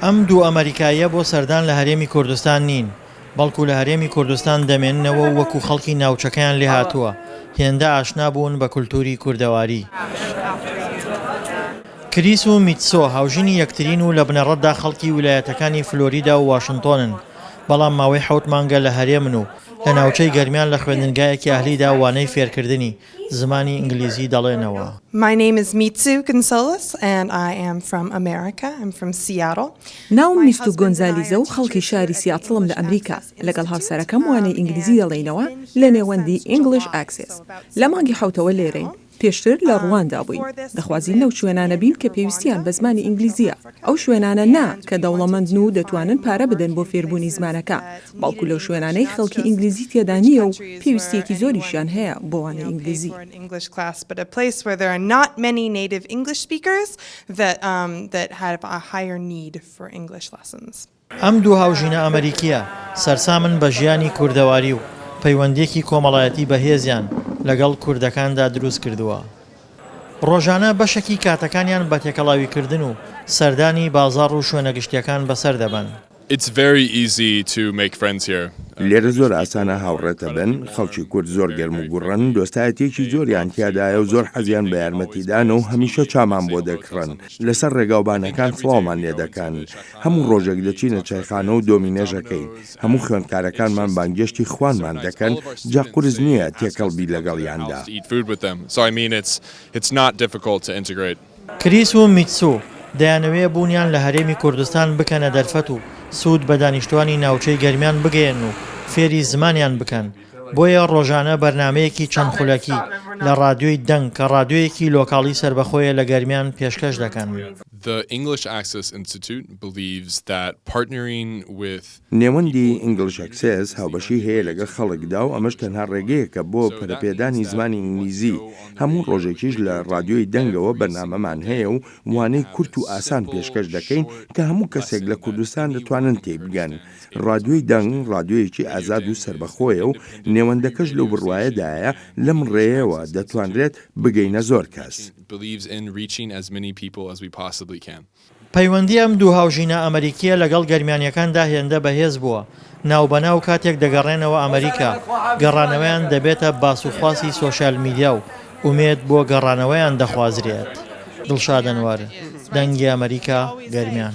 ئەم دوو ئەمەریکاییە بۆ سەردان لە هەرێمی کوردستان نین، بەڵکو لە هەرێمی کوردستان دەمێننەوە و وەکو خەڵکی ناوچەکەیان لێهاتووە، هێندە ئاشنا بوون بە کولتووری کوردەواری. کریس و میتسۆ هاوژینی یەکترین و لە بنەڕەتدا خەڵکی ویلایەتەکانی فلۆریدا و واشنتۆنن، بەڵام ماوەی حەوت مانگە لە هەرێمن و لە ناوچەی گەرمیان لە خوێندنگایەکی ئەهلیدا وانەی فێرکردنی زمانی ئینگلیزی دەڵێنەوە. My name is Mitsu Gonzalez and I am from America. I'm from Seattle. ناوم میستو گۆنزالیزە و خەڵکی شاری سیاتڵم لە ئەمریکا. لەگەڵ هاوسەرەکەم وانەی ئینگلیزی دەڵێینەوە لە نێوەندی English Access. لە مانگی حەوتەوە لێرەین. پێشتر لە ڕواندا بووین. دەخوازین لەو شوێنانە بین کە پێویستیان بە زمانی ئینگلیزییە. ئەو شوێنانە نا کە دەوڵەمەندن و دەتوانن پارە بدەن بۆ فێربوونی زمانەکە، بەڵکو لەو شوێنانەی خەڵکی ئینگلیزی تێدا نییە و پێویستییەکی زۆریشیان هەیە بۆ وانەی ئینگلیزی. ئەم دوو هاوژینە ئەمەریکییە سەرسامن بە ژیانی کوردەواری و پەیوەندییەکی کۆمەڵایەتی بەهێزیان لەگەڵ کوردەکاندا دروستکردووە. ڕۆژانە بەشێکی کاتەکانیان بە تێکەڵاویکردن و سەردانی بازاڕ و شوێنە گشتییەکان بەسەر دەبەن. لێرە زۆر ئاسانە هاوڕێت ئەبن، خەڵکی کورد زۆر گەرم و گوڕن، دۆستایەتیەکی زۆریان تیادایە و زۆر حەزیان بە یارمەتیدانە و هەمیشە چامان بۆ دەکڕن، لەسەر ڕێگاوبانەکان سڵاومان لێدەکەن. هەموو ڕۆژێک دەچینە چایخانە و دۆمینەش ئەکەین، هەموو خوێندکارەکانمان بانگێشتی خوانمان دەکەن، جا قورس نییە تێکەڵ بی لەگەڵیاندا. کریس و میتسو دەیانەوێ بوونیان لە هەرێمی کوردستان بکەنە دەرفەت و سوود بە دانیشتوانی ناوچەی گەرمیان بگەیەنن و فێری زمانیان بکەن، بۆیە ڕۆژانە بەرنامەیەکی چەند خولەکی لە ڕادیۆی دەنگ کە ڕادیۆیەکی لۆکاڵی سەربەخۆیە لە گەرمیان پێشکەش دەکەن. The English Access Institute believes that partnering with. نێوەندی English Access هاوبەشی هەیە لەگەڵ خەڵکدا و ئەمەش تەنها ڕێگەیەکە بۆ پەرەپێدانی زمانی ئینگلیزی، هەموو ڕۆژێکیش لە ڕادیۆی دەنگەوە بەرنامەمان هەیە و وانەی کورت و ئاسان پێشکەش دەکەین کە هەموو کەسێک لە کوردستان دەتوانن تێی بگەن. ڕادیۆی دەنگ ڕادیۆیەکی ئازاد و سەربەخۆیە و نێوەندەکەش لەو بڕوایەدایە لەم ڕێیەوە دەتوانرێت بگەینە زۆر کەس. پەیوەندی ئەم دوو هاوژینە ئەمەریکییە لەگەڵ گەرمیانییەکاندا هێندە بەهێز بووە، ناوبەناو کاتێک دەگەڕێنەوە ئەمەریکا، گەڕانەوەیان دەبێتە باسوخواسی سۆشیال میدیا و ئومێد بۆ گەڕانەوەیان دەخوازرێت. دڵشاد ئەنوەر، دەنگی ئەمەریکا، گەرمیان.